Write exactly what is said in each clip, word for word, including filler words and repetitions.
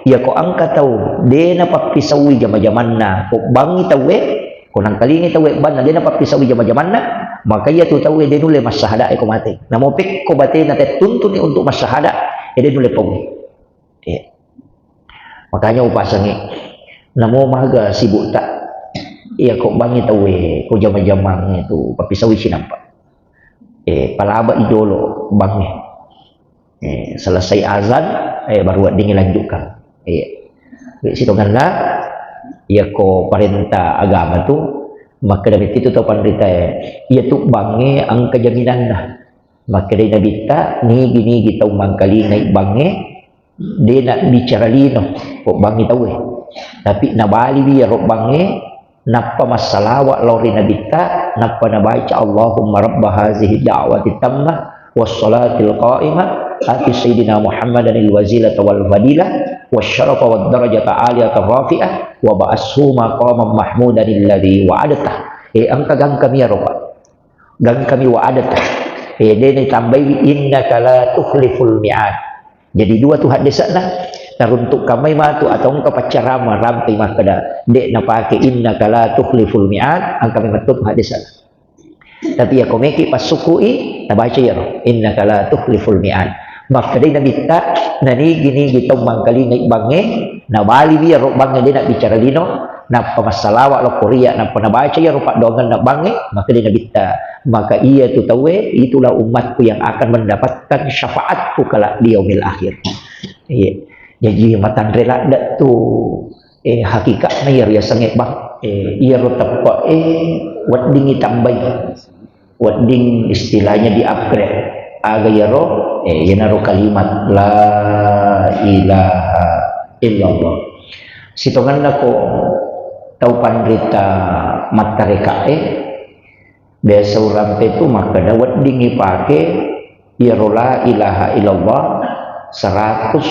Iyako engka tau de napappisaui jama-jamanna, ko bangngi tauwe, ko nangkalingai tauwe banna de napappisaui jama-jamanna, maka iyatu tauwe de nulle massahada e ko mate. Namo pekko batena tettuntuni untuk massahada, e de nulle paui. Iya. Makanya upasangi, namo maga sibukta, iyako bangngi tauwe, ko jama-jamangnge tu, pappisaui sinampa. Eh, palaba i jolo bangnge. Eh, selesai azan, eh, baru wedding lanjutkan. Eh, sitongenna, iyako parenta agama tu, makkeda metti tu tau panrita e, iyatu bangnge engka jaminanna. Makkedai Nabitta, nigi-nigi tau mangkalingai bangnge, de nabbicara lino, ko bangngi tauwe. Tapi nabaliwi iyaro bangnge, nappa massalawa lao ri Nabitta, nappa nabaca, "Allahumma rabba hazihi da'wati tammah, wassalatil qa'imah, ati sayyidina Muhammadanil wazilata wal fadilah, wasyarafa wad darajata aliyata rafi'ah, wa ba'ashu maqaman mahmudanil ladzi wa'adtah." Eh, engka gangkami iyaro, Pak. Gangkami wa'adta. Eh, de naitambai, "Innaka la tukhliful mi'ad." Jadi dua tu haddesa'na. Taruntuk kamai matu atau engka paccarama rampe makkeda, de napake, "Innaka la tukhliful mi'ad," engka memang tu haddesa'na. Tapi iyako meki passukui, nabaca iyaro, "Innaka la tukhliful mi'ad." Makkedai Nabitta, nanigi-nigi tau mangkalingai bangnge, nabaliwi iyaro bangnge de nabbicara lino, nappa massalawa lao ko ria, nappa nabaca iyaro paddoangenna bangnge, makkedai Nabitta, maka iyatu tauwe, itulah umatku yang akan mendapatkan syafaatku kelak di yaumil akhir. Iya. Jaji matanre ladde tu, eh, hakikatna iyaro yasengnge bang, eh, iyaro teppe e weddingngi tambai. Wedding istilahnya di-upgrade. Aga iyaro? Eh, iyanaro kalimat la ilaha illallah. Sitongenna ko tau panrita mattareka e, biasa urampe tu makkeda wedding ipake iyaro la ilaha illallah seratus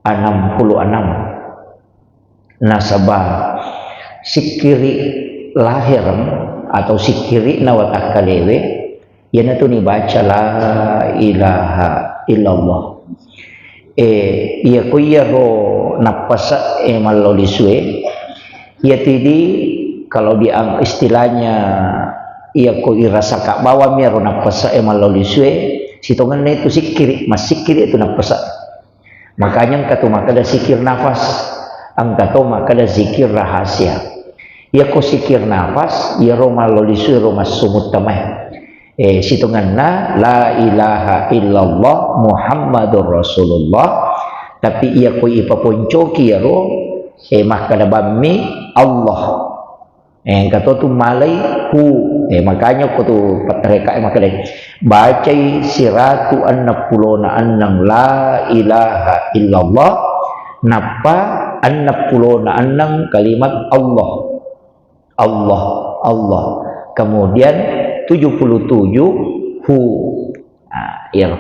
enam puluh enam. Nasaba sikkiri lahereng atau sikkiri'na watakkalewe, iyanatu nibaca la ilaha illallah. Eh, iyako iyaro nappasa e mallo lisue, iyatu idi kalau di ang-, istilahnya iyako irasaka bawang iyaro nappasa e mallo lisue, sitongenna itu sikkiri, massikkiri itu nappasa. Makanya engka to makkeda zikir nafas, engka to makkeda zikir rahasia. Iyako zikir nafas, iyaro mallo lisu, iyaro massumutta mai. Eh, sitongenna, la ilaha illallah Muhammadur Rasulullah. Tapi iyako ipaponcoki iyaro, eh, makkeda bammi Allah. Eh, engka to tu malai hu. Eh, makanya ko tu pattareka e makkedai, bacai siratu enneng pulona enneng la ilaha illallah, nappa enneng pulona enneng kalimat Allah. Allah, Allah. Kemudian tujuh puluh tujuh hu. Nah, iya.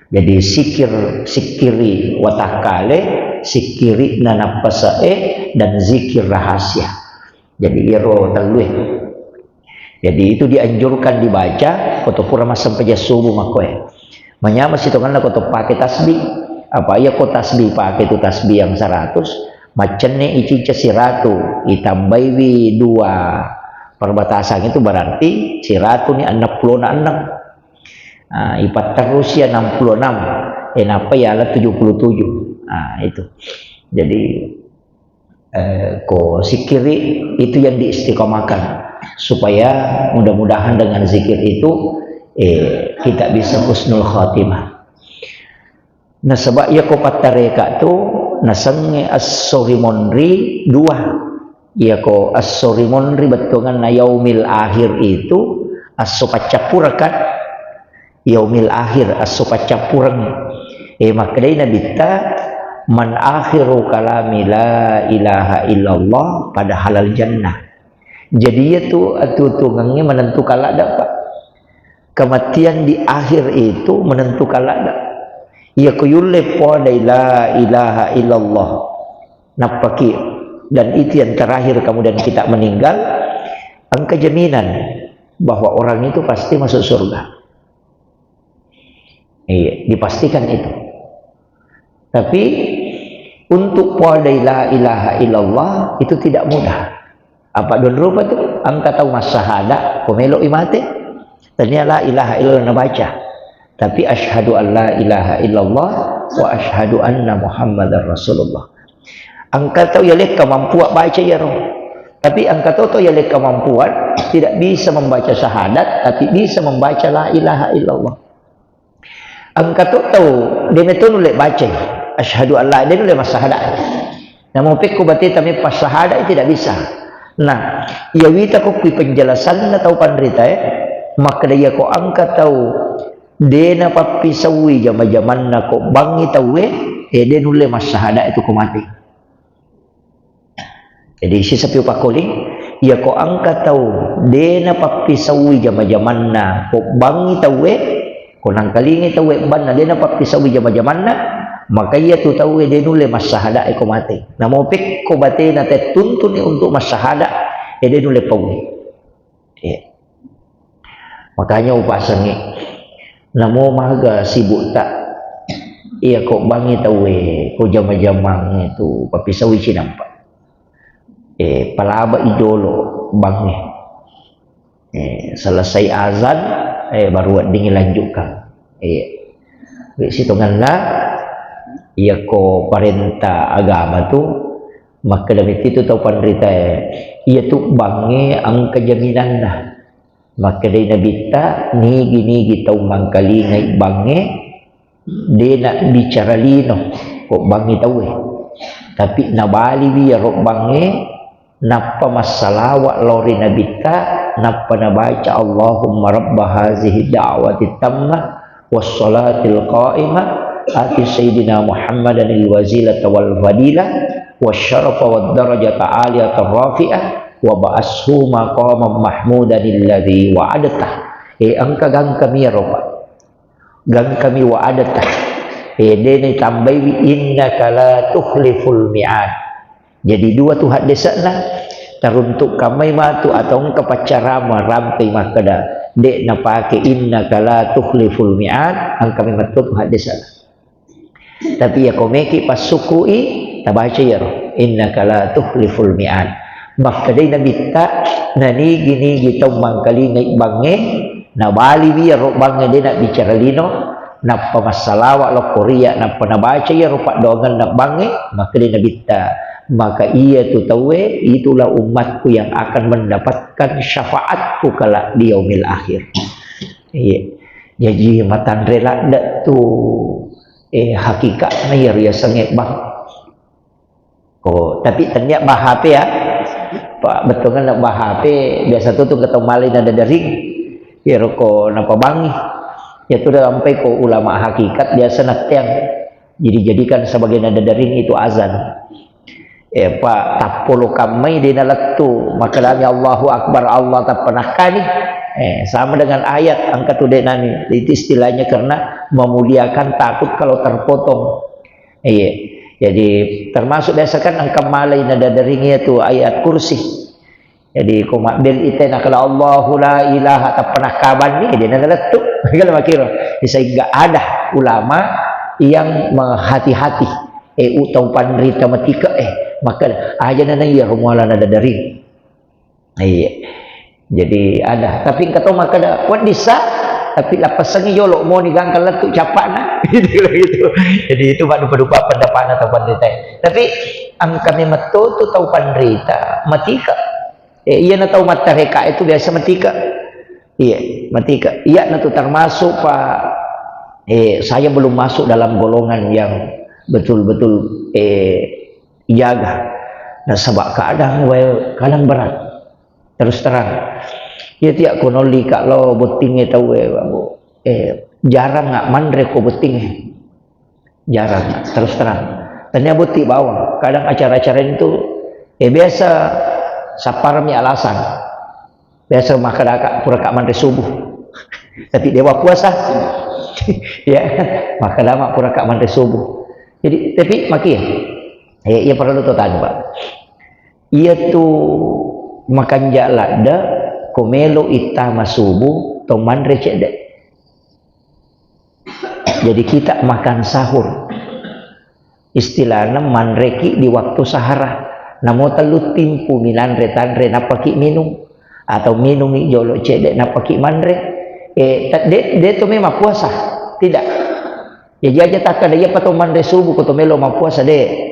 Jadi sikir, sikiri watakkale, sikiri nanappasa e, dan zikir rahasia. Jadi iyaro tellue. Jadi itu dianjurkan dibaca, ko to pura massempajang subuh makkoe. Manyameng sitongenna ko to pake tasbih. Apa iya ko tasbih pake tu tasbih yang seratus, maccenne icicca siratu, itambaiwi dua perbatasan itu berarti siratu ni enneng pulona enneng. Ah, ipatterusi enam puluh enam, eh, nappa yala tujuh puluh tujuh. Ah, itu. Jadi, eh, ko sikiri itu yang diistiqomahkan, supaya mudah-mudahan dengan zikir itu, eh, kita bisa husnul khatimah. Nasaba iyako pattareka tu nasengnge esso ri monri dua. Iyako esso ri monri bettuanganna yaumil akhir itu esso paccappureng kan? Yaumil akhir, esso paccappureng. Eh, makkedai Nabitta, "Man akhiru kalami la ilaha illallah pada halal jannah." Jadi iyatu atutungengnge menentukan ladde, Pak. Kematian di akhir itu menentukan ladde. Iyako yulle podai la ilaha illallah, nappaki, dan itu yang terakhir kemudian kita meninggal, engka jaminan bahwa orang itu pasti masuk surga. Iya, dipastikan itu. Tapi Untuk poadai la ilaha illallah itu tidak mudah. Apa don rupa tu, engka tau massahada, ko melo i mate, tania la ilaha illallah nabaca. Tapi asyhadu an la ilaha illallah wa asyhadu anna Muhammadar Rasulullah. Engka tau yalekka mampu baca iyaro. Tapi engka to, to yalekka mampu tidak bisa membaca syahadat, tapi bisa membaca la ilaha illallah. Engka to tau, de meto nulle bacai, asyhadu an la, de nulle massahada. Namo pekko bateta meppa sahada, tidak bisa. Nah, iya wita ko kui penjelasanna tau panrita e, makkeda iya ko engka tau de napappisaui jama-jamanna ko bangi tauwe, e de nulle massahada itu ko mati. Jadi, sisa piu pakkoling, iya ko engka tau de napappisaui jama-jamanna, ko bangi tauwe, ko nangkalingi tauwe banna de napappisaui jama-jamanna, maka iya tu tauwe de nulle massahada e ko mate. Namo pekko batena tettuntuni untuk massahada, e de nulle paui. Iya. Makanya upasengngi, namo maga sibukta, iya ko bangi tauwe, ko jama-jamangnge tu, papisaui cinampa. Eh, palaba i jolo bangnge. Eh, selesai azan, eh, baru weddingngi lanjutkan. Iya. Sitongenna, iya ko parenta agama tu, makkeda mettitu tau panritae, iya tu bangnge engka jaminanna. Makkedai Nabitta, nigi-nigi tau mangkalingai bangnge, de na bicara lino ko bangngi tauwe. Tapi nabaliwi iyaro bangnge, nappa massalawa lao ri Nabitta, nappa nabaca, "Allahumma rabba hazihi da'wati tammah, wassalatil qaimah, ati sayyidina Muhammadanil wazilata wal fadilah, wasyarafa wad darajata aliyata rafi'ah, wa ba'ashu maqamam mahmudanil ladzi wa'adtah." Eh, engka gangkami iyaro, Pak. Gangkami wa'adtah. Eh, dene tambaiwi, "Innaka la tukhliful mi'ad." Jadi dua tu haddese'na, taruntuk kamai matu atau engka paccarama rampai makkeda, de napake "Innaka la tukhliful mi'ad", engkami metto tu haddese'na. Tapi iya ko meki passukui, tabaca iyaro, "Innaka la tukhliful mi'ad." Makkedai Nabitta, nanigi-nigi tau mangkalingai bangnge, nabaliwi iyaro bangnge de nabbicara lino, nappa massalawa lokko riya, nappa nabaca iyaro paddoangenna bangnge, makkedai Nabitta, maka iya tu tauwe, itulah umatku yang akan mendapatkan syafaatku kelak di yaumil akhir. Iya. Jaji matanre ladde tu, eh, hakikatna iya riasengnge bang. Ko, tapi tennia bah H P ya. Pak, bettuanna bah H P biasa tu, tu ketau malai nadadering. Iyaro ko napabangi. Iya tu dah sampai ko ulama hakikat biasa natteang. Jadi jadikan sebagai nadadering itu azan. Eh, pa tappolo kammai de nalettu, makkedami Allahu Akbar, Allah tappa nakkani. Eh, sama dengan ayat engka tu de nani. Itu istilahnya karena memuliakan, takut kalau terpotong. Iya. Jadi termasuk biasa kan engka malai nadadering iya tu ayat kursi. Jadi ko mabbel ite nakkeda Allahu la ilaha tappa nakkabanni, de nalettu. Kalau makiro. Sehingga ada ulama yang menghati-hati. Eh, utau panrita matika, eh, maka aja nana iya romuala nadadering. Iya. Jadi ada, tapi engka to makkeda, "Weddissa, tapi lappasengngi jolo moni gangka lettu cappana." Gitu, gitu. Jadi itu mak dupa-dupa pendapatna tau panrita. Tapi engka memetto tu tau panrita, matika. Eh, iyana tau mattareka itu biasa matika. Iya, matika. Iyana tu termasuk, Pak, eh, saya belum masuk dalam golongan yang betul-betul, eh, jaga. Nasaba kadang, well, kadang berat. Terus terang. Iya tiak ko nolli ka lo bottingnge tauwe, Pak, Bu. Eh, jarang nggak manre ko bottingnge. Jarang, terus terang. Tania botting bawang. Kadang acara-acara itu, eh, biasa sapparami alasan. Biasa makkeda ka pura ka manre subuh. Tapi dewa puasa. Ya, makkeda ma pura ka manre subuh. Jadi, tapi maki ya. Ya, iya perlu to tanu, Pak. Iya tu makanja ladde, ko melo ittama subuh, to manre cedde. Jadi kita makan sahur. Istilahna manreki di waktu sahara. Namo tellu timpu mi nanre tanre nappaki minung. Atau minungi jolo cedde nappaki manre. Eh, ta-, de, de to memang puasa. Tidak. Jadi aja takkada iya pa to manre subuh ko to melo mappuasa de.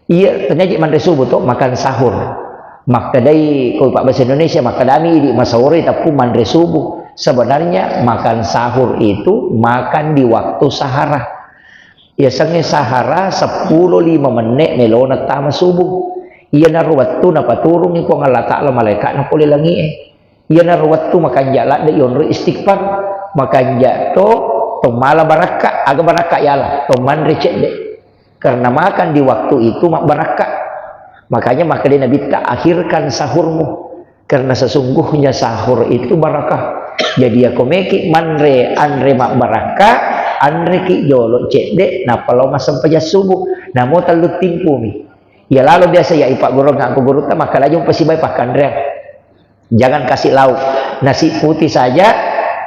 Iya, tenniaji manre subuh to, makan sahur. Makkedai, ko pabbahasa Indonesia, makkedami idi masauri tappu manre subuh. Sebenarnya makan sahur itu makan di waktu sahara. Yasengnge sahara seppulo lima menne melona tama subuh. Iyanaro wettu napaturungi Puang Allah Ta'ala malaika'na pole langi'e. Iyanaro wettu makanja ladde yonro istighfar, makanja to, to mala barakka, aga barakka yala, to manre cedde. Karena makan di waktu itu mabbarakka. Makanya makkeda Nabitta, "Akhirkan sahurmu, karena sesungguhnya sahur itu barakah." Jadi, yako meki manre anre mabbarakka, anreki jolo cedde, nappa lao massempajang subuh. Namo tellu timpumi. Iya lalo biasa ya ipaggurung aku gurutta, makkeda aja mupasibai pakkanreang. Jangan kasih lauk. Nasi putih saja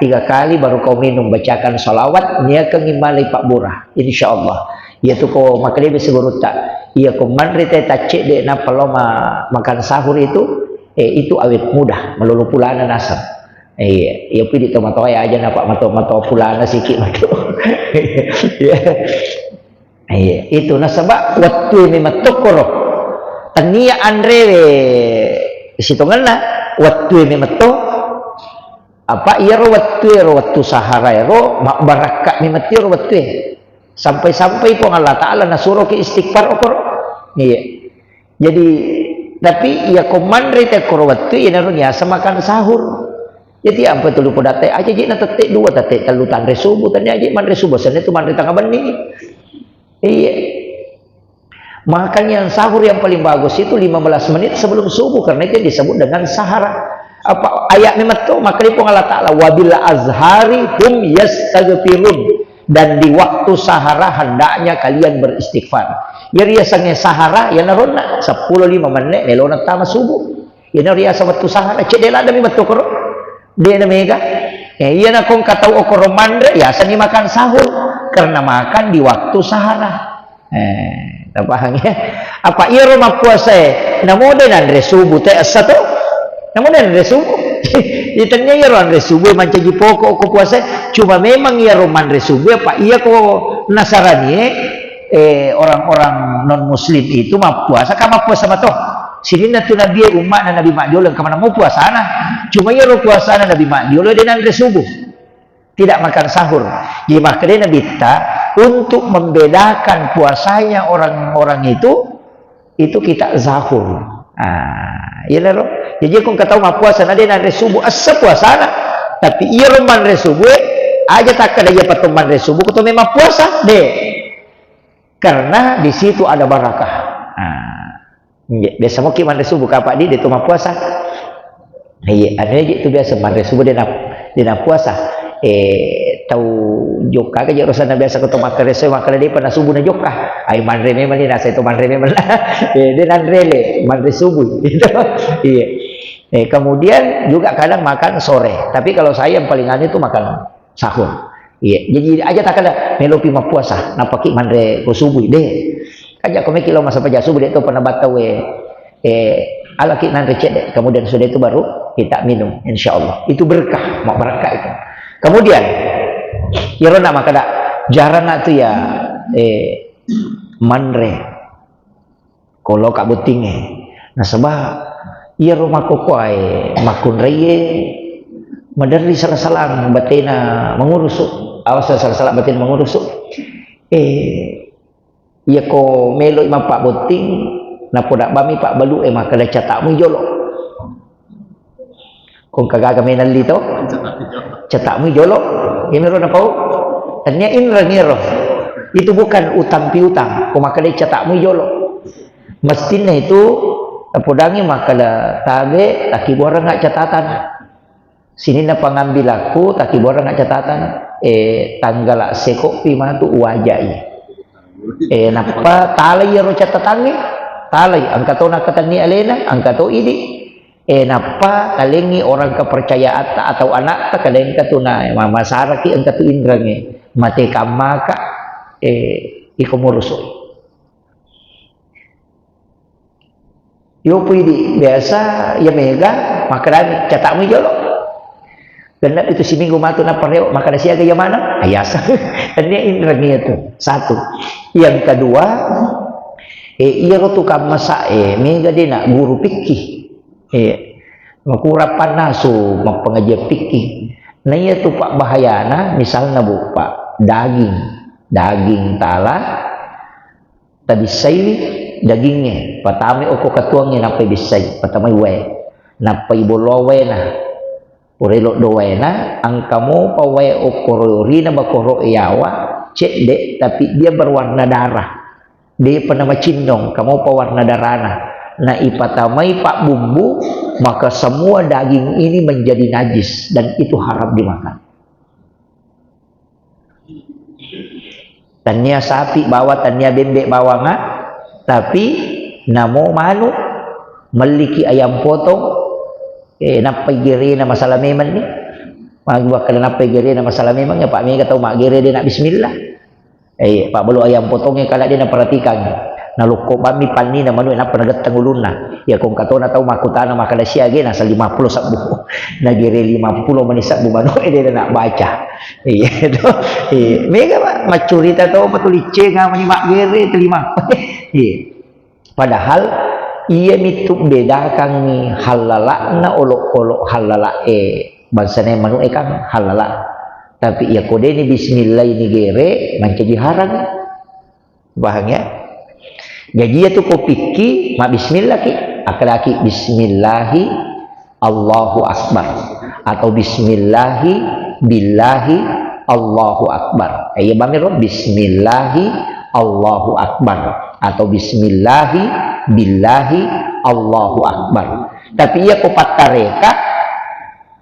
tiga kali baru kau minum, bacakan salawat, niakangi malai pabbura. Insya Allah. Iya tu ko makkeda biasa gurutta. Iya ko manre te taccedde nappa lao ma-, makan sahur itu, eh, itu awet muda, malolo pulana naseng. Iya, iya pidi to matoa ya aja napa mato-, mato pulana siki mato. Iya. Iya, itu nasaba wettue memetto koro. Tennia anrewe sitongenna, wettue memetto. Apa iyaro wettue ro wettu sahara ero mabbarakka memetti ro wettue. Sampai-sampai Puang Allah Ta'ala nasuroki istighfar okoro. Iya. Jadi, tapi iya ko manre te koro wettu, iyanaro niasa makan sahur. Jadi, ampe tulu podatte, aja je na tette dua, tette tellu tanre subuh, tania je manre subuh, senna tu manre tengah benni. Iya. Makan yang sahur yang paling bagus itu lima belas menit sebelum subuh, karena itu yang disebut dengan sahara. Apa ayat memang tu, maka Puang Allah Ta'ala, "Wabil azhari hum yastaghfirun." Dan di waktu sahara hendaknya kalian beristighfar. Jadi ya sange sahara, ya naronna, seppulo lima menit, melona tama subuh. Iyana riaseng wettu sahara, cedde ladde mi metto koro. De na mega. Eh, iyana kong katau okoro manre, yaseng ni makan sahur. Karena makan di waktu sahara. Eh, tapahang ya? Apa iyaro mappuasae? Namo de nanre subuh te essa to? Namo de nanre subuh? Itennia iyaro anre subuh mancaji pokok ko puasae. Cuma memang iyaro manre subuh apa iya ko nasaranie, eh, orang-orang non muslim itu mappuasa, ka mappuasa mato. Sininna tu Nabi, umma'na Nabi Ma'jolo, engka maneng mo puasana. Cuma iyaro puasana Nabi Ma'jolo, de nanre subuh. Tidak makan sahur. Jadi makkedai Nabitta, untuk membedakan puasanya orang-orang itu, itu kita sahur. Ah, iya lero. Jadi aku engka tau mappuasa, na de nanre subuh, essa puasana. Tapi iyaro manre subuh, aja takkada iya patto manre subuh, ko to memang puasa, de. Karena di situ ada barakah. Nah, biasa moki manre subuh, kapa di, de tu mappuasa. Iya, anu aja tu biasa manre subuh de na, de na puasa. Eh, tau jokka aja urusan biasa ko to makkere so, makkere de pernah subuh na jokka. Ai manre memang ni nasa itu manre memang. Eh, de nanre le, manre subuh. Gitu. Iya. Eh, kemudian juga kadang makan sore. Tapi kalau saya yang paling anu itu makan sahur. Iya, jadi aja takkada melopi mappuasa, napaki manre ko subuh de. Aja ko meki lo masa paja subuh de to pernah battau, eh, eh, alaki nanre cedde, kemudian sudah itu baru kita minum, insya Allah. Itu berkah, mau berkah itu. Kemudian, iyaro na makkada jarang tu ya, eh, manre. Ko loka bottingnge. Nasaba iyaro makkokkoe makkunraie maderri sala-salang batena mangurusu. Awas sala-salang batena mangurusu. Eh, iyako meloi mappabbotting, napoda bami pabbalu e makkeda catakmu jolo. Ko engka gaga menelli to? Catakmu jolo. Iyamiro napau. Tania inreng iyaro. Itu bukan utang piutang. Ko makkeda catakmu jolo. Mestinna itu, napodangi makkeda tabe, takibuareng catatan. Sininna pangambilakku, takibuareng catatan. Eh, tanggala sekopi matu uwajai. Eh, nappa talai iyaro catatangnge, talai, engka to nakkatenni alena, engka to idi. Eh, nappa talengi orang kepercayaatta atau anakta, kada engka tu na, ma-, masaraki engka tu inrengnge, mate kammaka, eh, iko murusu. Yo pui di biasa ya mega, makkedami, "Catakmu jolo." Genna itu siminggu matu nappa rewe, makkeda, "Siaga iya maneng?" Ayasa. Tania inreng iya tu. Satu. Yang kedua, eh, iya ro tukang masak, eh, mega de na guru pikki. Eh, makurang pannasu mappengajian pikki. Nah, iya tu, Pak, bahayana, misalna, Bu, Pak, daging, daging tala, tabissaiwi dagingnge, patamai okko katuangnge, nappai bissai, patamai wae, nappai bollo waena. Pura loddo waena, engka mopa wae okko rorina bakoro yawa, cedde, tapi dia berwarna darah. Depa namacinnong, engka mopa warna darana. Na ipatamai pabbumbu, maka semua daging ini menjadi najis dan itu haram dimakan. Tania sapi bawa, tania bembe bawanga, tapi namo manu, melliki ayam potong, eh, nappai gerena masalah memang ni. Magi wakkeda nappai gerena masalah memang, ya, Pak, mega tau maggere de na bismillah. Eh, Pak, belo ayam potongnya kada de naperhatikan. Nalokko bammi panni na manu, nappa nagetteng ulunna. Ya, kong katona tau makkutana makkeda siage nasa lima puluh sebbu. Nagere lima puluh mani sebbu manu, eh, de na baca. Iya, to. Iya. Mega, Pak, maccurita to, apa tu liccenga mani maggere, terima. Iya. Padahal iya mitu bedakangngi hallala'na olok-olok hallala e bangsana manu e kan hallala. Tapi iya kodeni bismillah ini gere mancaji harang. Paham ya? Jadi iya tu ko pikki, ma bismillah ki. Akadaki bismillahi Allahu Akbar. Atau bismillahi billahi Allahu Akbar. Eh, iya bamiro bismillahi Allahu Akbar. Atau bismillahi billahi Allahu Akbar. Tapi iya ko pattareka,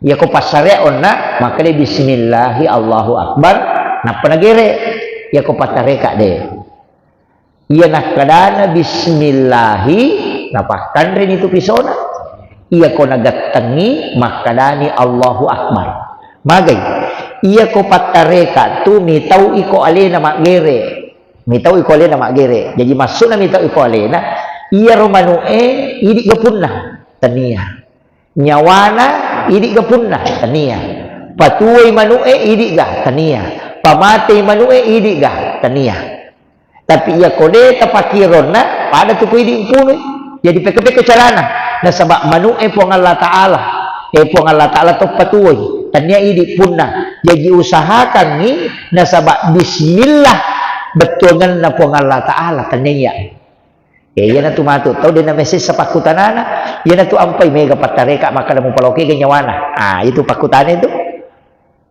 iya ko passarea onna, makkeda bismillahi Allahu Akbar, nappa nagere. Iya ko pattareka de. Iya nakkedana bismillahi, napakkanreni tu pisona. Iya ko nagettengi, makkedani Allahu Akbar. Magai, iya ko pattareka tu mitau iko alena maggere. Mitau iko alena maggere. Jadi maksudna mitau iko alena, iyaro manu e idi ga punna? Tania. Nyawana idi ga punna? Tania. Patuwoi manu e idi ga? Tania. Pamatei manu e idi ga? Tania. Tapi iya ko de tapakironna, pada tu ko idi mpunui. Jadi pekko-pekko carana. Nasaba manu e Puang Allah Ta'ala. Eh, Puang Allah Ta'ala to patuwoi. Tania idi punna. Jadi usahakangngi nasaba bismillah bettuangenna Puang Allah Ta'ala. Tania iya. Eh, iyanatu matu tau de namesessa pakkutanana. Iyanatu ampai mega pattareka makkeda mupalokega nyawana. Ah, itu pakkutana itu.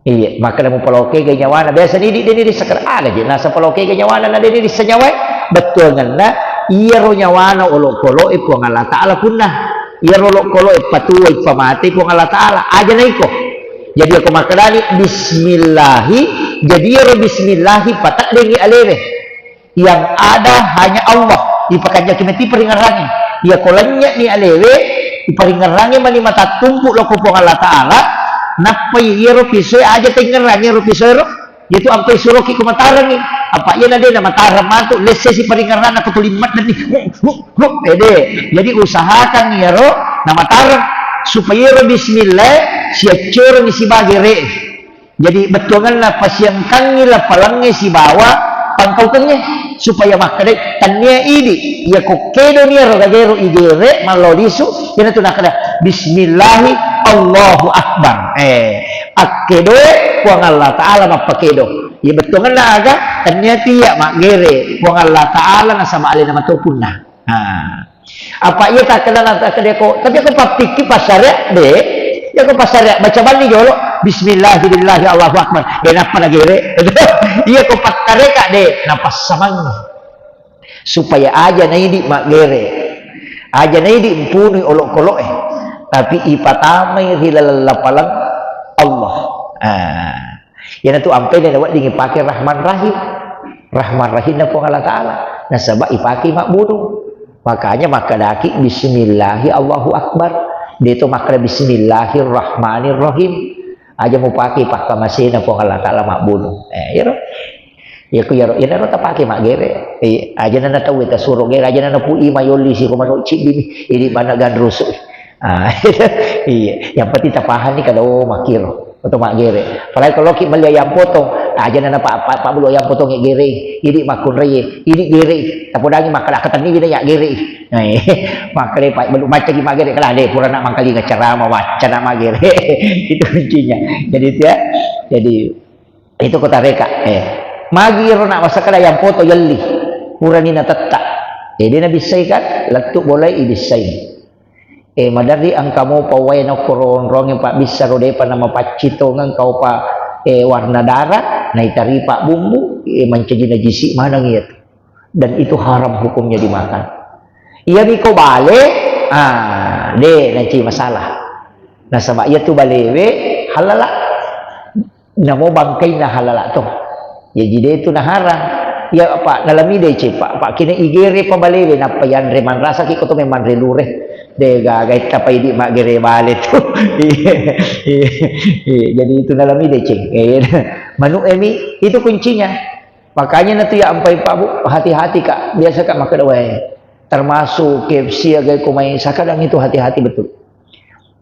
Iya, makkeda mupalokega nyawana. Biasa ni idi de ni rissakar. Aga je nasa palokega nyawana na de ni rissa nyawae. Bettuangenna iyaro nyawana olokoloe Puang Allah Ta'ala punna. Iyaro olokoloe patuwoi pamatei Puang Allah Ta'ala. Aja na iko. Jadi ako makkedani bismillahi, jadi iyaro bismillahi pateddengi alewe. Yang ada hanya Allah. Ipakanjaki meti paringerrangnge. Iya ko lennye'ni alewe, iparingerrangnge mani matattumpu loko Puang Allah Ta'ala, nappai iyaro pisoe aja taingerrangngi iyaro pisoe ro. Iyatu ampai suroki ko matarengngi. Apa iya na de na matareng matu, lessesi paringerranna ko tulimmat denni. Hu, hu, hu, ede. Jadi usahakan iyaro na matareng supaya iyaro bismillah siaccoroni sibagere. Jadi bettuangenna pasiengkangngi lapalengnge sibawa pangkaukengnge supaya makkedai, tania idi, iya ko kedoni ero gagero igere mallo lisu, iyanatu nakkeda, "Bismillahi Allahu Akbar." Eh, akkedoe Puang Allah Ta'ala mappakedo. Iya bettuangenna aga, tania tiya maggere Puang Allah Ta'ala nasaba alena matopunna. Ah. Apa iya takkeda na takkeda ko, tapi ako pappikki passarea de, iya ko passarea baca banni jolo, bismillahi billahi Allahu Akbar. Eh, nappa nagere. Iya ko pattareka de, napassamangngi. Supaya aja naidi maggere. Aja naidi mpunui olokoloe. Tapi ipatamai ri laleng lapaleng Allah. Ah. Iyanatu ampai de nawedding ipake Rahman Rahim. Rahman Rahimna Puang Allah Ta'ala. Nasaba ipake mabbunung. Makanya makkedaki bismillahi Allahu Akbar. Deto makkeda bismillahirrahmanirrahim. Aja mupake pakkamasena Puang Allah Ta'ala mabbunung. Eh, iyaro. Iya, ku iyaro, iyanaro tapake maggere. Iya, aja nana tau tasuro gere, aja nana pui mayolli siko mano cibbimi, idi mana ganrusu. Ah, iya, yang penting tapahani kada, oh, makkiro. Oto maggere. Apalagi kalau ki melli ayam potong, aja nana pa, pa, pa bulu ayam potong gere, idi makkunrai, idi gere. Tapodangi makkada katenni bina ya gere. Nah, iya. Makkada pa bulu macca ki maggere, kala de pura nak mangkalinga ceramah, wacana maggere. Itu kuncinya. Jadi itu ya. Jadi itu kota reka. Eh. Magi ro nak masakkada ayam potong yelli. Purani natetta. Eh, de nabissai kan? Lettu bolai ibissai. Eh, maderri engka mopa wae naokkoro onrongnge pabbissa ro depa namapaccing tongeng kaupa, eh, warna darah, naitari pabbumbu, eh, mancaji najisi maneng iyatu. Dan itu haram hukumnya dimakan. Iyami ko bale, ah, de nanci masalah. Nasaba iyatu balewe halala. Namo bangkainna halala to. Jaji de tu naharang. Iya, apa, nalami de cepa, apa, kene igere pa balewe, nappa yanre manrasaki ko to memang re lure. De gaga etta pa idi maggere bale tu. Iya, iya, iya. Jadi itu nalami de ceng. Iya. Manu emi, itu kuncinya. Makanya natu ya ampai Pak Bu, hati-hati Kak. Biasa Kak makkeda wae. Termasuk K F C aga ko mai, sakadang itu hati-hati betul.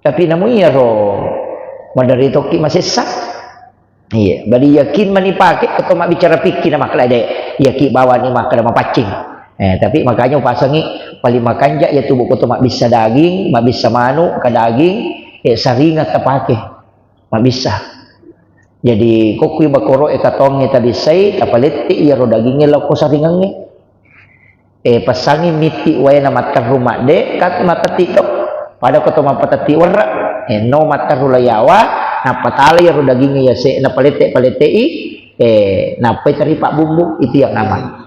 Tapi namu iyaro maderri tokki masessa. Iya, bali yakin mani pake atau mabbicara pikki na makkeda de, yaki bawani makkeda mapaccing. Eh, tapi makanya upasangi paling makanja ya tubuh koto mabbissa daging, mabbissa manu, ka daging, eh, saringa tapake. Mabbissa. Jadi, kokkui bakoro e katonge tabissai, tapalette iyaro daginge lao ko saringangnge. Eh, passangi mitti waena matterru madde, kat matetti to. Pada ko to mappatetti werre. Eh, no matterru layawa, nappa tala iyaro daginge yase, napalette-palettei, eh, nappai teri pabbumbu, itu yang aman.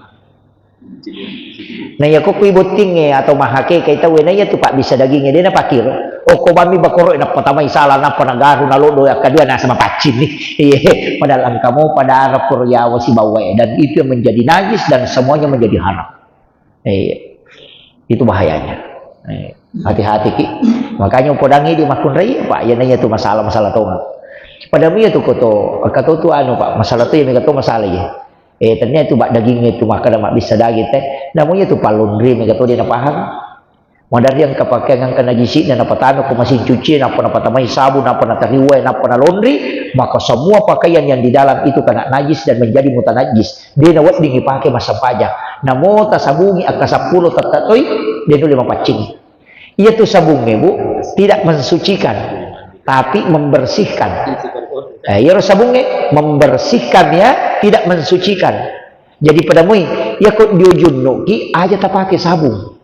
Na iya ko kui bottingnge atau mahake kai tauwe, na iya tu pabbissa dagingnge, de napakkiro. Okko bammi bakoro, nappa tamai sala, nappa nagaru, nalodo, akkadua nasaba paccing ni. Iya, padahal engka mopa darah pura yawa sibawa e, dan itu yang menjadi najis dan semuanya menjadi haram. Iya. Itu bahayanya. Iya. Hati-hati ki. Makanya upodangi di makkunrai, Pak, iya na iya tu masalah-masalah tonga. Padamu iya tu koto, engka to tu anu, Pak, masalah tu iya mega to masalah iya. Eh, tennia tu bak daging itu makkeda mabbissa daging te. Namu iya tu palonri mega to de napahang. Maderri engka pakeang engka najisi'na napatama ko mesin cuci, nappa napatamai sabung, nappa natariwai, nappa nalonri, maka semua pakaian yang di dalam itu kena najis dan menjadi mutanajis. De nawedding ipake massempajang. Namo tasabungi akka seppulo tette toi, de nulle mapaccingi. Iya tu sabungnge, Bu, tidak mensucikan, tapi membersihkan. Eh, iyaro sabungnge membersihkan ya, tidak mensucikan. Jadi pada mui, iya ko dio junnuki aja tapake sabung.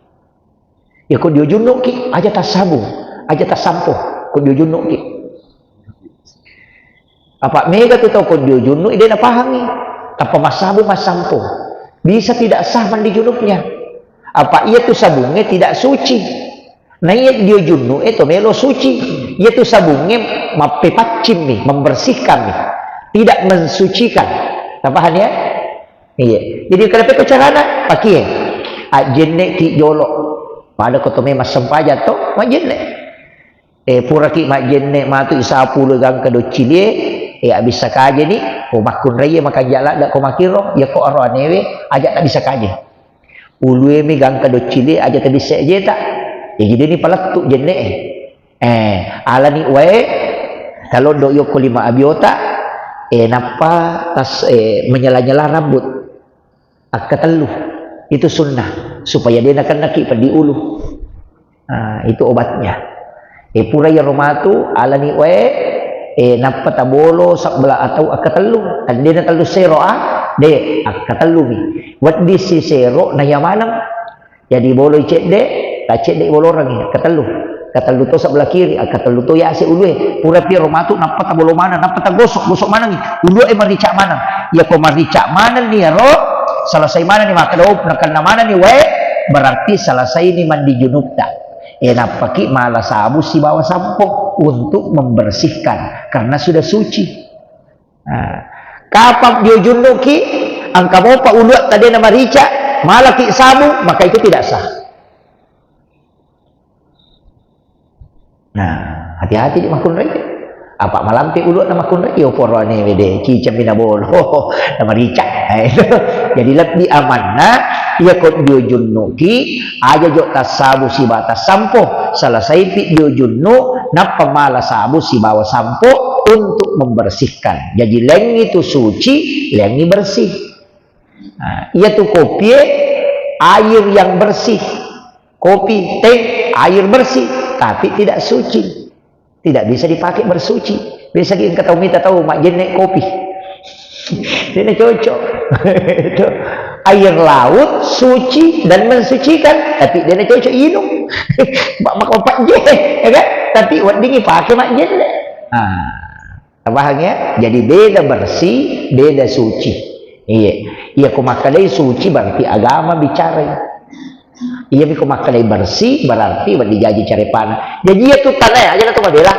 Iya ko dio junnuki aja tasabung, aja tasampo ko dio junnuki. Apa mega tu tau ko dio junnu, de napahangi. Tappa massabu massampo. Bisa tidak sah mandi junubnya. Apa iya tu sabungnge tidak suci. Na iya dio junnu e to melo suci. Iya tu sabungnge mappepaccing mi, membersihkan mi. Tidak mensucikan. Tapahan ya? Iya. Jadi kada pekko carana, pakie. Ajjenne ki jolo. Pada ko to memang sempajang to, majjenne. Eh, puraki majjenne matu isapu ulu gangka doccilie, eh, abissa kajeni, ko makkunraie makanja ladde ko makkiro, iya ko aro anewe, aja tabissa kaje. Ulue mi gangka doccilie, aja tabissa ejeta. Jaji deni palettu jenne e. Eh, alani wae, talondo yokko lima abiota, eh, nappa tas, eh, menyela-nyela rambut. Akkatellu. Itu sunnah. Supaya de nakennaki peddi ulu. Nah, itu obatnya. Eh, pura iyaro matu, alani wae, eh, nappa tabolo sabbelah atau akkatellu. Kan de natellu sero, ah? De, akkatellumi. Wedding sisero, na iya maneng. Jadi boloi cedde, taccedde bolorengngi, katellu. Katellu to sebelah kiri, katellu to yase ulue. Pura piaro matu, nappa tabolo maneng, nappa tagosok, gosok manengngi. Ulue marica maneng. Iya ko marica manenni iyaro, selesai manenni makkeda, oh, nakenna manenni wae, berarti selesai ni mandi junubta. Eh, nappaki mala sabu sibawa sampo untuk membersihkan, karena sudah suci. Nah, kapang dio junnuki, engka mopa uluatta de namarica, malaki sabu, maka itu tidak sah. Nah, hati-hati di makkunrai. Apa malampe ulu na makunrai, iyo poroane wede, cicemmi na bolo, na marica. Eh, itu. Jadi lebbi amanna, iya ko dio junnuki, aja jo tassabu sibawa tassampo, selesaipi dio junnu, nappa mala sabu sibawa sampo untuk membersihkan. Jadi lengngi tu suci, lengngi bersih. Nah, iya tu kopie, air yang bersih. Kopi, teh, air bersih, tapi tidak suci. Tidak bisa dipakai bersuci. Biasa ki engka tau mita tau majjenne kopi. Dena cocok. Itu. Air laut suci dan mensucikan, tapi dena cocok inung. Mak-, mak-, pajje, ya kan? Tapi weddingi pakai majjenne. Nah, paham ya? Jadi beda bersih, beda suci. Iya. Iya, ko makkedai suci berarti agama bicara. Iyami ko makkedai bersih, berarti wedding jaji carepana. Jaji iya tu tanae, aja na tu mabela.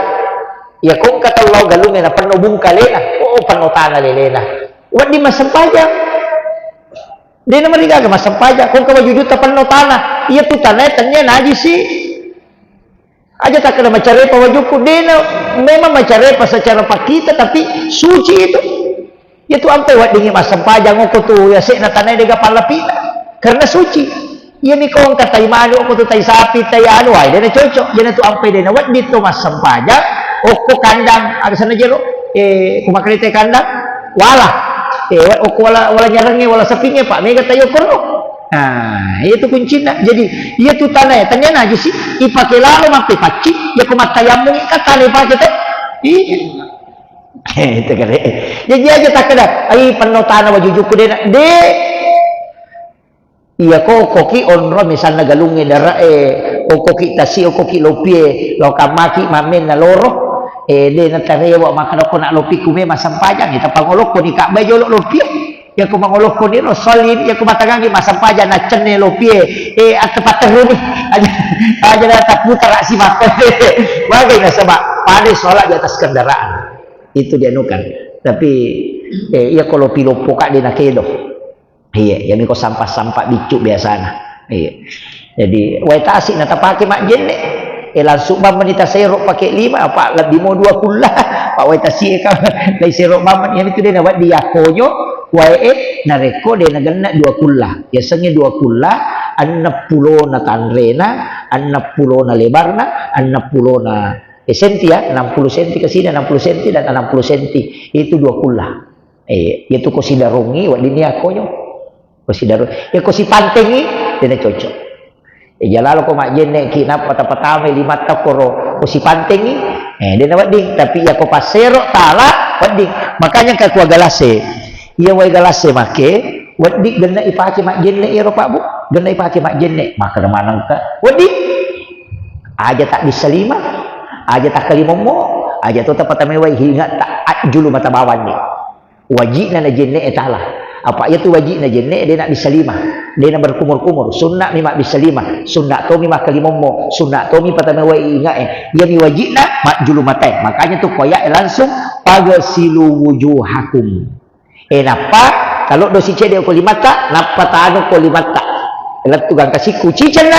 Iya ko engka tau lao galungnge na penno bungkalena, oh, penno tana lelena. Wedding massempajang. Dena marigaga massempajang, ko engka wajujutta penno tana. Iya tu tanae tennia najisi. Aja takkeda macarepa wajukku, dena memang macarepa secara pakkita, tapi suci itu. Iya tu ampai weddingngi massempajang okko tu yase'na tanae dega pallapina, karena suci. Iyami ko engka tai manu okko tu, tai sapi, tai anu, ai dena cocok. Dena tu ampai dena wedding to massempajang okko kandang, aga senna jelo, eh, ko makkedai tai kandang, wala. Eh, okko wala, wala nyarengnge, wala sapingnge, pa mega tai okko ro. Nah, itu kuncinna. Jadi, iya tu tanae, tania najisi, ipake lalo mappepacci, iya ko mattayammungi kan tana ipake to. Iya. Itu kare. Jaji aja takkeda, ai penno tana wajujukku dena. De. Iya ko okkoki onro misalna galungnge dare'e, okkoki tasi, okkoki lopie, lao kammaki mammenna loro. Eh, de natarewa makkeda ko na lopikku me massempajang, eh, tapangolokko ni kabbai jolo lopie. Iya ko mangolokko ni ro solin, iya ko matangangi massempajang naccenne lopie. Eh, atte patterruni. Aja, aja na taputara si makko. Magai nasaba pada sholat di atas kendaraan. Itu dianukan. Tapi, eh, iya ko lopi loppo ka de nakedo. Iya, iyami ko sampah-sampah biccu biasana. Iya. Jadi, wae tasi na tapake majjenne. Eh, langsung bang meni tasero pake lima, apa lebbi mo dua kulla. Pak wae tasi e kan, lai sero bang meni, iyami tu de nawedding yakkonyo, wae e, narekko de nagenna dua kulla. Yasengnge dua kulla, enneng pulona tanrena, enneng pulona lebarna, enneng pulona, eh, senti ya, enam puluh senti ke sini, enam puluh senti dan enam puluh senti. Itu dua kulla. Eh, iyatu ko sidarongngi weddinni akkonyo. Ko sidarong, iya ko sipantengngi, dena cocok. Eh, jalalo ko majjenne ki nappa tapatamai limatta koro, ko sipantengngi, eh, dena wedding. Tapi iya ko passero tala, wedding. Makanya engka kua galase. Iya wae galase make, wedding genna ipake majjenne iyaro, Pak, Bu. Genna ipake majjenne. Makkeda manengka, wedding. Aja tabbissa lima, aja takkalimommo, aja to tapatamai wae, ingat ta ajjulu mata bawanni. Waji'na na jenne'e tala. Apa iyatu waji'na jenne'e, de nabbissa lima. De na berkumur-kumur. Sunna'mi mabbissa lima. Sunna' tomi makkalimommo. Sunna' tomi patamai wae ingae. Iyami waji'na majjulu matae. Makanya tu ko aya'e langsung, "Faghsilu wujuhakum." Eh, nappa taloddo sicedde ko limatta, nappa tanu ko limatta. Lettu gangka sikku cicenna,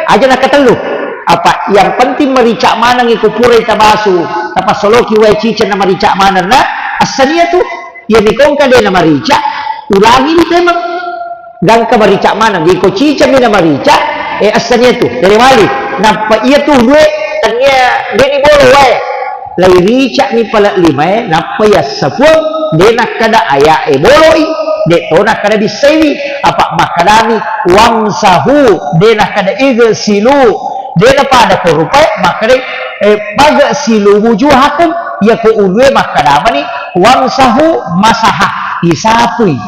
aja nakatellu. Apa yang penting marica manengngi ko purai tabasu, tapassoloki wae cicenna marica manenna, assania tu. Iyami ko engka de namarica, ulangi ni pemeng. Gangka marica maneng, iko cicengmi namarica, eh, assania tu, tele wali. Nappa iya tu due, tania deni bolo wae. Lai rica'mi pale limae, nappa yassapuang, de nakkeda aya'e boloi, de to nakkeda bissaiwi, apa makkedami, "Wamsahu," de nakkeda igsilu, de napada ko rupae, makkeda, eh, "Faghsilu wujuhakum," iya ko ulue makkedamani, "Wamsahu," masaha, isapui.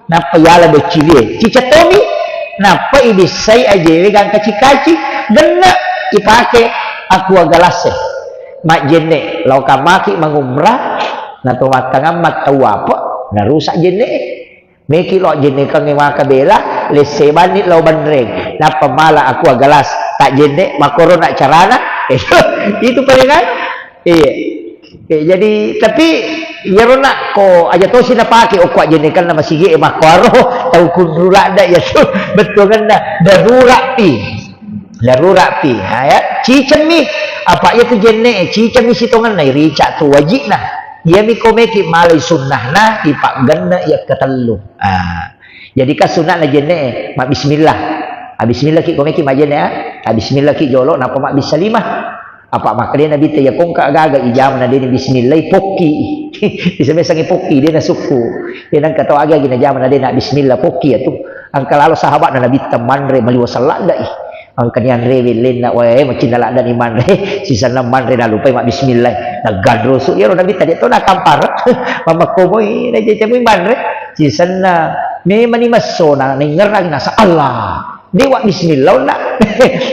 Nappa yala beccilie, cicettomi, nappa ibissai ajewe gangka cikaci, genna ipake aqua galasse. Majjenne, lao kamaki mangumrah, nato mattangamma tawwape, narusak jenne. Meki lao jennekengnge maka bela, lessebanni lao banreng, nappa mala aqua galas, tak jenne, makkoro nak carana. Itu paling anu. Iya. Eh, jadi, tapi iyaro nak ko aja tosi napake okko ajjennekenna masigi e makkuaro tau kunru ladda iya tu bettuangenna darurat pi. Darurat pi. Ha, ya. Cicemmi Apa iya tu jenne e, cica mi sitongenna, irica tu wajibna. Iya mi komeki malai sunnahna, ipaggenne iya ketellu. Ah. Jadi kan sunnahna jenne e, mabbismillah. Ah, bismillah ki komeki majenne, ah. Ah, bismillah ki jolo, napa mabbissa lima. Apa makkeda Nabitta, iya kongka gaga ijama na deni bismillah, pokki. Bisa-bisangi pokki, dena sukku. Dena engka tau agi-agi najama na dena bismillah, pokki ya tu. Engka lalo sahabatna Nabitta manre maliwa salladda i. Engka ni anre wellenna, wae macinna ladda ni manre. Sisenna manre nalupai mabbismillah. Nagadrosu, iyaro Nabitta de to nakampar. Mamakkomoi, najecemui manre. Sisenna memani massona, naingerang nasa Allah. Dewa bismillah onna.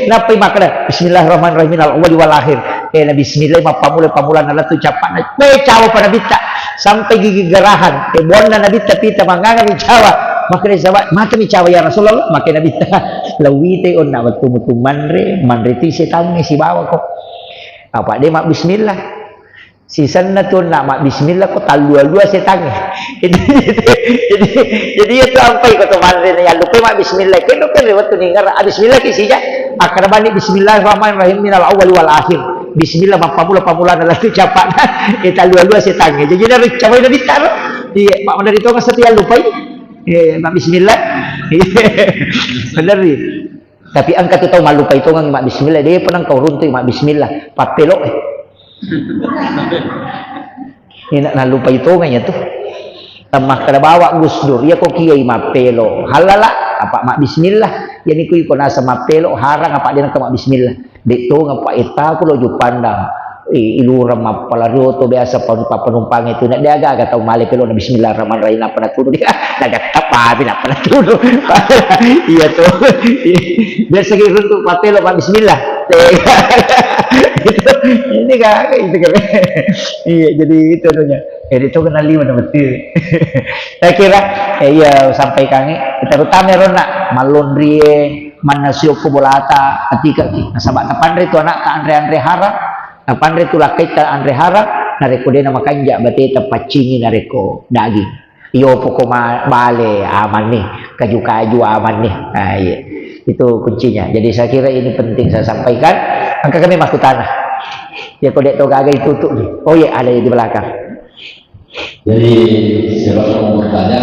Nappai makkeda, "Bismillahirrahmanirrahim, minal awwali wal akhir." Eh, na bismillah, mappamula-pamulana lettu cappa'na. Eh, cawa pa Nabitta. Sampai gigi garahan. Eh, buanna Nabitta pita manganga mi cawa. Makkeda sahabat, "Mata mi cawa ya Rasulullah." Makkeda Nabitta, "Lawite onna wettu mutu manre, manre ti setangnge sibawa ko." Apa de mabbismillah. Sisenna tu onna mabbismillah ko tallua-lua setangnge. Jadi, jadi, jadi, jadi iya tu ampai ko to manre na yallupai mabbismillah. Kendo kan wettu ningara, ah, bismillah ki sija. Akkeda bani bismillahirrahmanirrahim minal awwali wal akhir. Bismillah mappamula-pamulana lettu cappa'na. Eh, tallua-lua setangnge. Jadi na ricca mai Nabitta ro. Iya, mak manre to ngasatu yallupai. Eh, mabbismillah. Iya. Bener ri. Tapi engka tu tau mallupai tongeng mabbismillah, de pa nengka uruntu mabbismillah, pappelo e. Ina nallupai tongeng ya tu. Makkeda bawa Gus Dur, iya ko kiai mappelo, halala, apa mabbismillah. Yani ku iko nasa mappelo, harang apa de nengka mabbismillah. De tongeng apa etaku lo Juppandang. I-, ilureng mappala rioto biasa pa-, pappenumpang itu. Nek de aga-aga tau male pelo na bismillahirrahmanirrahim, nappa natudu. Nagattap babi, nappa natudu. Iya to. Biasa ki runtu patelo pa bismillah. Ini kan, itu kan. Iya, jadi itu anunya. Jadi itu kenal lima nama tu. Saya kira, eh, iya, sampaikan, eh, terutama ronna, malonrie, manna siokko bolata, atika ki. Nasaba tapanre tu anak ta anre-anre harang, Napanre tu lakkaitta anre harang, narekko de namakanja bateta paccingi narekko daging. Iyo poko ma-, bale amanni, kaju-kaju amanni. Ah, iya. Itu kuncinya. Jadi saya kira ini penting saya sampaikan. Engka kami makkutana. Ya kode to gaga itu tu. Oh iya, ada di belakang. Jadi, siapa yang mau bertanya?